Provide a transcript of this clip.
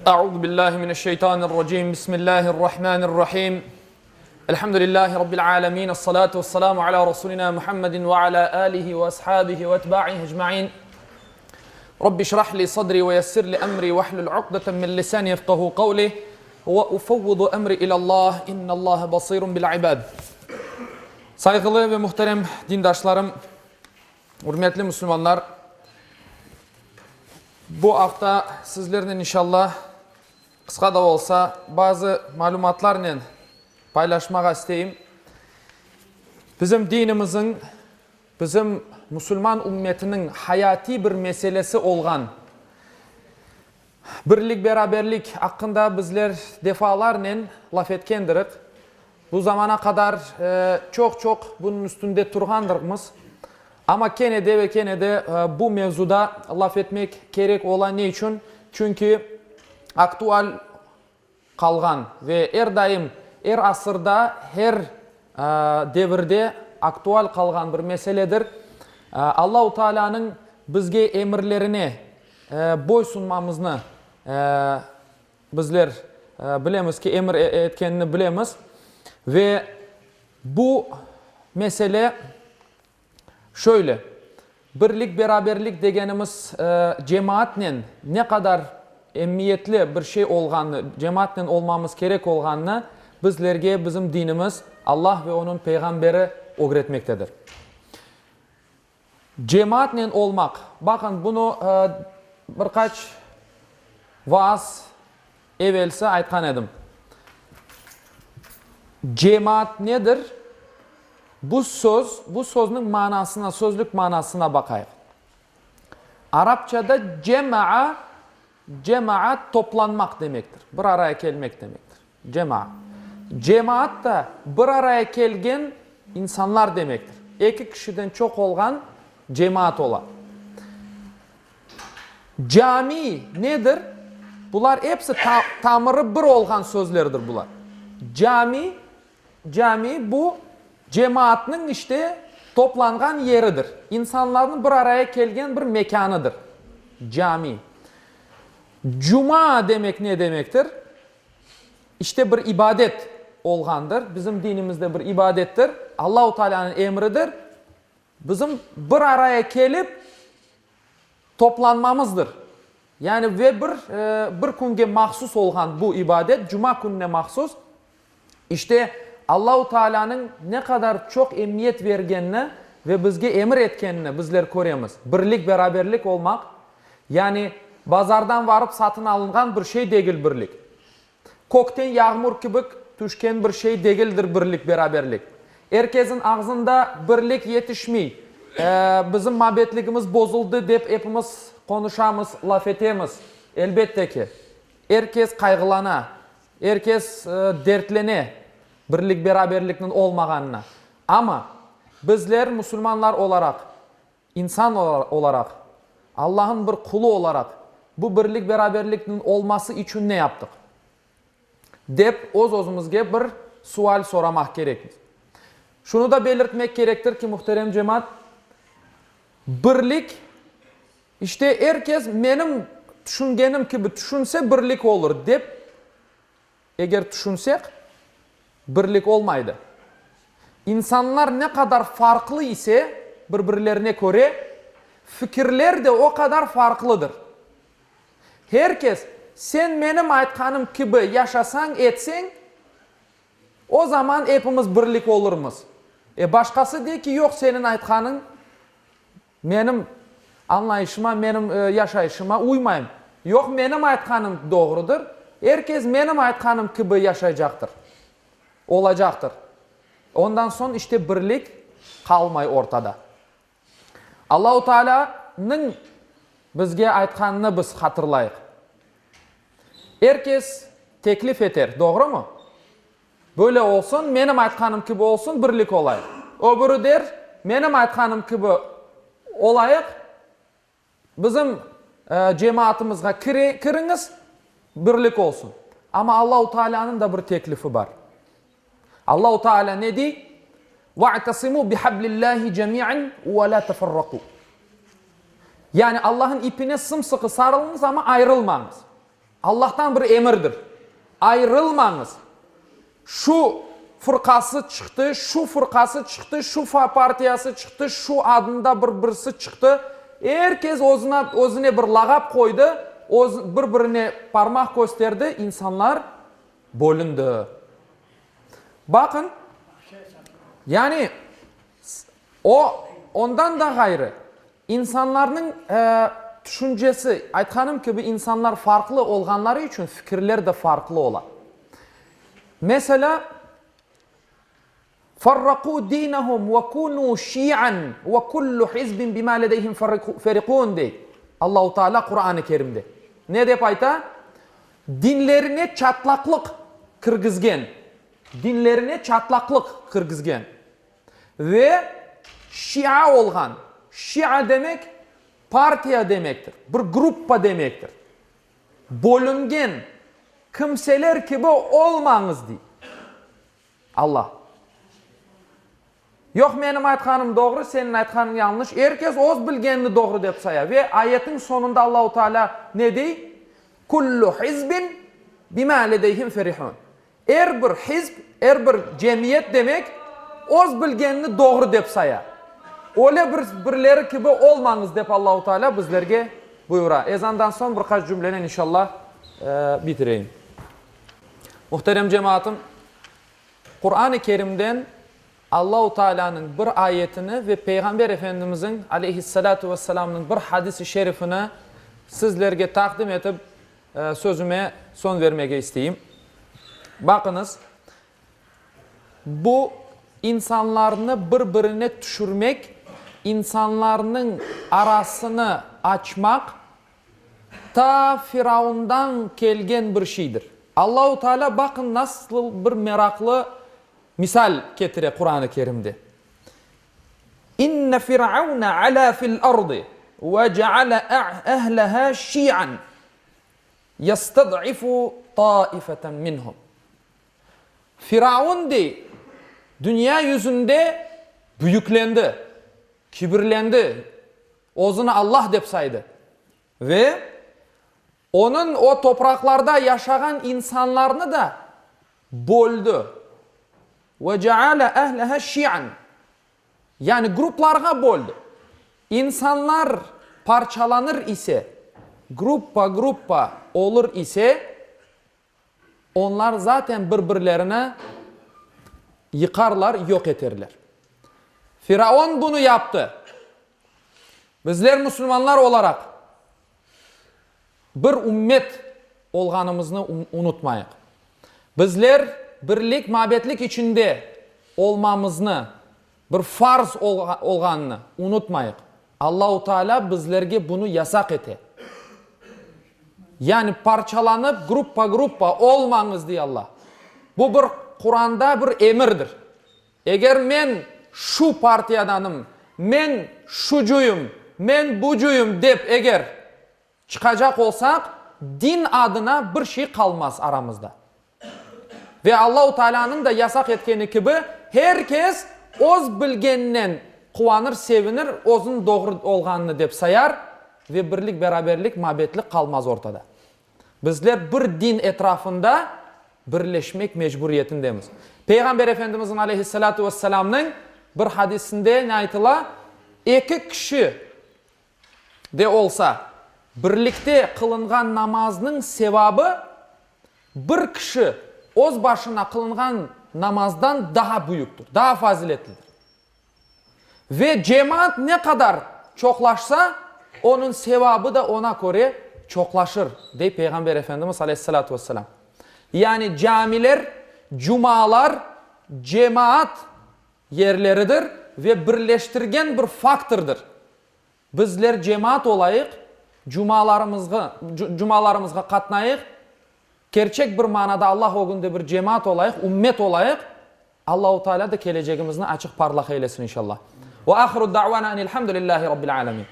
Euzu billahi mineşşeytanirracim. Bismillahirrahmanirrahim. Elhamdülillahi rabbil alamin. Essalatu vesselamu ala rasulina Muhammedin ve ala alihi ve ashabihi ve etba'ihi ecmaîn. Rabbi şrah li sadri ve yessir li emri ve hlul uqdeten min lisani yefkahu kavli ve ufevvidu emri ilallah innallaha basirun bil ibad. Sayğılı ve muhterem dindaşlarım, ürmetli musulmanlar, bu afta sizlernen inşallah qısqa da olsa bazı malümatlarnen paylaşmağa isteyim. Bizim dinimizin Bizim musulman ümmetiniñ hayatiy bir meselesi olğan birlik-beraberlik aqqında bizler defalarnen laf etkendirik. Bu zamana qadar çoq-çoq bunıñ üstünde turğandırmız. Amma kene de ve kene de bu mevzuda laf etmek kerek ola. Ne içün? Çünki aktual qalğan ve er daim, er asırda, her devirde aktual qalğan bir meseledir. Allahu Taalânıñ bizge emirlerine boysunmamıznı bizler bilemiz ki, emir etkenini bilemiz ve bu mesele Şöyle, birlik-beraberlik degenimiz cemaatnen ne qadar emiyetli bir şey olğanını, cemaatnen olmamız kerek olğanını bizlerge bizim dinimiz, Allah ve Onıñ Peyğamberi ögretmektedir. Cemaatnen olmaq, baqın, bunı bir qaç vaaz evelsi aytqan edim. Cemaat nedir? Bu söz, bu sözniñ manasına, sözlük manasına baqayıq. Arapçada cema'a, cema'a toplanmaq demektir, bir araya kelmek demektir. Cema'a. Cemaat da bir araya kelgen insanlar demektir. Eki kişiden çoq olğan cemaat ola. Cami nedir? Bular episi tamırı bir olğan sözlerdir bular. Cami, Cami, bu, cemaatnıñ, işte, toplanğan yeridir, insanlarnıñ bir araya kelgen bir mekânıdır, cami. Cuma demek ne demektir? İşte, bir ibadet olğandır, bizim dinimizde bir ibadettir, Allahu Taalânıñ emridir, bizim bir araya kelip toplanmamızdır. Yani ve bir, bir künge mahsus olğan bu ibadet, cuma kününe mahsus. İşte, Allahu Taalânıñ ne qadar çoq emiyet bergenini ve bizge emir etkenini bizler köremiz. Birlik, beraberlik olmaq, yani bazardan varıp satın alınğan bir şey degil birlik. Kökten yağmur kibik tüşken bir şey degildir birlik, beraberlik. Er kesin ağzında birlik yetişmey, bizim mabetligimiz bozuldı dep epimiz qonuşamız, laf etemiz. Elbette ki, er kes qayğılana, er kes dertlene birlik-beraberlikniñ olmağanına. Amma bizler musulmanlar olaraq, İnsan olaraq, Allah'ın bir qulu olaraq bu birlik-beraberlikniñ olması içün ne yaptıq? Dep öz-özümizge bir sual soramaq kerekmiz. Şunı da belirtmek kerektir ki, muhterem cemaat, birlik, işte er kes menim tüşüngenim kibi tüşünse birlik olur dep Eger tüşünsek, birlik olmaydı. İnsanlar ne qadar farqlı ise, bir-birlerine köre, fikirler de o qadar farqlıdır. Her kes, sen menim aytqanım kibi yaşasañ, etseñ, o zaman epimiz birlik olurmız. E, başqası dey ki, yoq, seniñ aytqanıñ Menim añlayışıma, menim yaşayışıma uymayım. Yoq, menim aytqanım doğrudır, er kes menim aytqanım kibi yaşaycaqtır, olacaqtır. Ondan soñ işte birlik qalmay ortada. Allahu Taalânıñ bizge aytqanını biz hatırlayıq. Er kes teklif eter, doğrumı? Böyle olsun, menim aytqanım kibi olsun, birlik olayıq. Öbüri der, menim aytqanım kibi olayıq, bizim cemaatımızğa kiriñiz, birlik olsun. Amma Allahu Taalânıñ da bir teklifi bar. Allahu Taalâ ne dey? Ve'tesimu bihablillahi cemi'an ve la teferraku. Yani Allah'ın ipine sımsıqı sarılıñız, amma ayrılmañız. Allahtan bir emirdir. Ayırılmañız. Şu fırqası çıqtı, şu fırqası çıqtı, şu partiyası çıqtı, şu adında bir birisi çıqtı. Er kes özüne, özüne bir lağap qoydı, öz, bir-birine parmaq kösterdi, insanlar bölündi. Baqıñ, yani o, ondan da ğayrı, insanlarnıñ tüşüncesi, aytqanım kibi, insanlar farqlı olğanları içün fikirler de farqlı ola. Meselâ, Farraqu dinehum ve kunu şi'an ve kullu hizbin bima ledeyhim ferihun dey Allahu Teala Quran-ı Kerimde. Ne dep ayta? Dinlerine çatlaqlıq kirgizgen, dinlerine çatlaqlıq kirgizgen ve şia olğan, şia demek partiya demektir, bir gruppa demektir, bölüngen kimseler kibi olmañız, dey Alla. Yoq, menim aytqanım doğru, seniñ aytqanıñ yañlış. Er kes öz bilgenini doğru dep saya. Ve ayetniñ soñunda Allahu Teala ne dey? Kullu hizbin bima ledeyhim ferihun. Er bir hizb, er bir cemiyet demek, öz bilgenini doğru dep saya. Öyle bir birleri kibi olmañız, dep Allahu Teala bizlerge buyura. Ezandan soñ bir qaç cümlenen inşallah bitireyim. Muhterem cemaatım, Quran-ı Kerimden Allahu Tealânıñ bir ayetini ve Peyğamber Efendimizin, aleyhissalâtu vesselâmnıñ bir hadis-i şerifini sizlerge taqdim etip, sözüme soñ vermege isteyim. Baqıñız, bu insanlarnı bir-birine tüşürmek, insanlarnıñ arasını açmaq ta Firaundan kelgen bir şeydir. Allahu Teala baqın nasıl bir meraqlı misal ketire Quran-ı Kerimde. İnne Firaune alâ fil ardı ve ceale ehleha şi'an yestad'ifu taifeten minhum. Firaun dey, dünya yüzünde büyüklendi, kibirlendi, özüni Allah dep saydı ve onıñ o topraqlarda yaşağan insanlarnı da böldi, ve ceale ehleha şi'an, yani gruplarğa böldi. İnsanlar parçalanır ise, gruppa-gruppa olur ise, Onlar zaten bir-birlerini yıqarlar, yoq eterler. Firaun bunı yaptı. Bizler musulmanlar olaraq bir ümmet olğanımıznı unutmayıq. Bizler birlik, mabetlik içinde olmamıznı, bir farz olğanını unutmayıq. Allahu Teala bizlerge bunı yasaq ete. Yani parçalanıp gruppa-gruppa olmañız, dey Alla. Bu bir Quranda bir emirdir. Eger men şu partiyadanım, men şucuyım, men bucuyım dep eger Çıqacaq olsaq, din adına bir şey qalmaz aramızda. Ve Allahu Tealânıñ da yasaq etkeni kibi, her kes öz bilgeninen quvanır, sevinir, özüniñ doğru olğanını dep sayar ve birlik, beraberlik, mabetlik qalmaz ortada. Bizler bir din etrafında birleşmek mecburiyetindemiz. Peyğamber Efendimizniñ aleyhissalâtu vesselâmnıñ bir hadisinde ne aytıla? Eki kişi de olsa, birlikte qılınğan namaznıñ sevabı bir kişi öz başına qılınğan namazdan daa büyüktir, daa faziletlidir. Ve cemaat ne qadar çoqlaşsa, onıñ sevabı da oña köre çoqlaşır, dey Peyğamber Efendimiz aleyhissalâtu vesselâm. Yani camiler, cumalar cemaat yerleridir ve birleştirgen bir faktordır. Bizler cemaat olayıq, cumalarımızğı, cumalarımızğa qatnayıq, kerçek bir manada Allah ögünde bir cemaat olayıq, ümmet olayıq, Allahu Teala da kelecegimizni açıq parlaq eylesin inşallah. Ve ahiru da'vana enilhamdülillahi rabbil alemin.